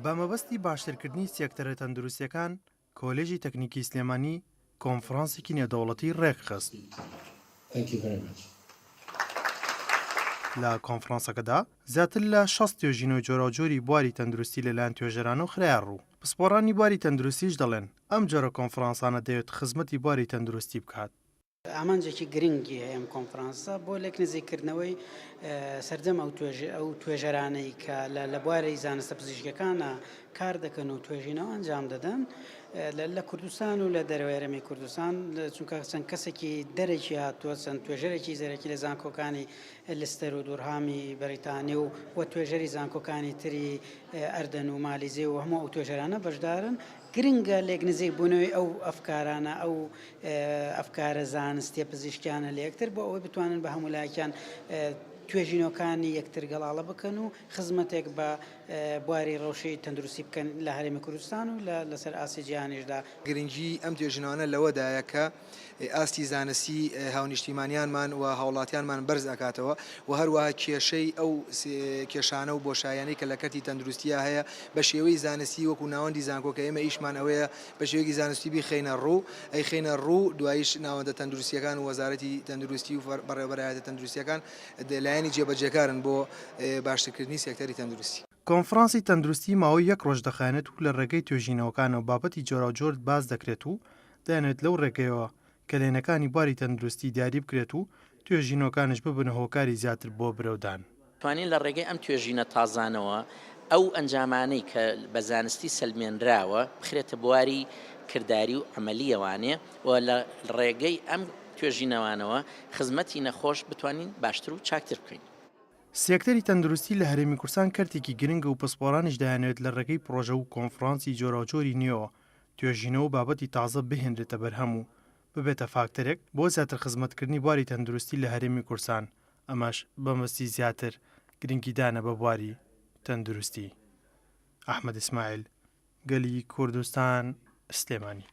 بە مەبەستی باشترکردنی سێکتەرە تەندروستییەکان، کۆلێژی تەکنیکی سلێمانی کۆنفرانسێکی نێودەوڵەتی ڕێکخست. لە کۆنفرانسەکەدا زیاتر لە 60 توێژینەوەی جۆراوجۆری بواری تەندروستی لەلایەن توێژەرانەوە خرایە ڕوو. پسپۆڕانی بواری تەندروستیش دەڵێن، ئەم جۆرە کۆنفرانسانە دەیەوێت خزمەتی بواری تەندروستی بکات. ئامانجێکی گرنگی هەیە ئەم کۆنفرانسە بۆ لێک نزیککردنەوەی سەرجەم ئەو ئەو توێژەرانەی کە لە بواری زانستە پزیشکەکانە کار دەکەن و توێژینەوە ئەنجام دەدەن لە کوردستان و لە دەرەوەی هەرێمی کوردستان چونکە چەند کەسێکی دەرەکی هاتووە چەند توێژەرێکی زەرەکی لە زانکۆکانی لستەر و دورهامی بەریتانی و و توێژەری زانکۆکانی تری ئەردەن و مالیزی و هەموو ئەو توێژەرانە بەشدارن گرنگە لێک نزیک بوونەوەی ئەو ئەفکارانە، ئەو ئەفکارە زانستیە پزیشکیانە لە یەکتر بۆ ئەوەی بتوانن بە هەموو لایەکیان توێژینەوەکانی یەکتر گەڵاڵە بکەن و خزمەتێک بە بواری ڕەوشی تەندروستی بکەن لە هەرێمی کوردستان و لەسەر ئاستی جیهانیشدا. گرنگی ئەم توێژینەوانە لەوەدایە کە ئاستی زانستی هاونیشتیمانیانمان و هاوڵاتیانمان بەرز ئەکاتەوە و هەروەها کێشەی ئەو کێشانە و بۆشاییانەی کە لە کەرتی تەندروستیا هەیە بە شێوەی زانستی وەکو ناوەندی زانکۆ کە ئێمە ئیشمان ئەوەیە بە شێوەیەکی زانستی بیخەینە ڕوو ئەیخەینە ڕوو دواییش ناوەندە تەندروستیەکان و وەزارەتی تەندروستی و بەڕێوەبەرایەتە تەندروستیەکان لایەنی جێبەجێکارن بۆ باشترکردنی سێکتەری تەندروستی. کۆنفرانسی تەندروستی ماوەی یەک ڕۆژ دەخایەنێت و لە ڕێگەی توێژینەوەکانەوە بابەتی جۆراوجۆر باس دەکرێت و دەیانەوێت لەو ڕێگەیەوە کەلێنەکانی بواری تەندروستی دیاری بکرێت و توێژینەوەکانیش ببنە هۆکاری زیاتر بۆ برەودان. توانین لە ڕێگەی ئەم توێژینە تازانەوە ئەو ئەنجامانەی کە بە زانستی سەلمێنراوە بخرێتە بواری کرداری و عەمەلییەوانێ و لە ڕێگەی ئەم توێژینەوانەوە خزمەتی نەخۆش بتوانین باشتر و چاکتر بکەین. سێکتەری تەندروستی لە هەرێمی کوردستان کەرتێکی گرنگە و پسپۆڕانیش دەیانەوێت لە ڕێگەی پڕۆژە و کۆنفرانسی جۆراوجۆری نوێوە توێژینەوە و بابەتی تازە بهێنرێتە بەرهەم و ببێتە فاکتەرێک بۆ زیاتر خزمەتکردنی بواری تەندروستی لە هەرێمی کوردستان، ئەمەش بەمەبەستی زیاتر گرنگیدانە بە بواری تەندروستی. ئەحمەد ئیسماعیل، گەلی کوردستان، سلێمانی.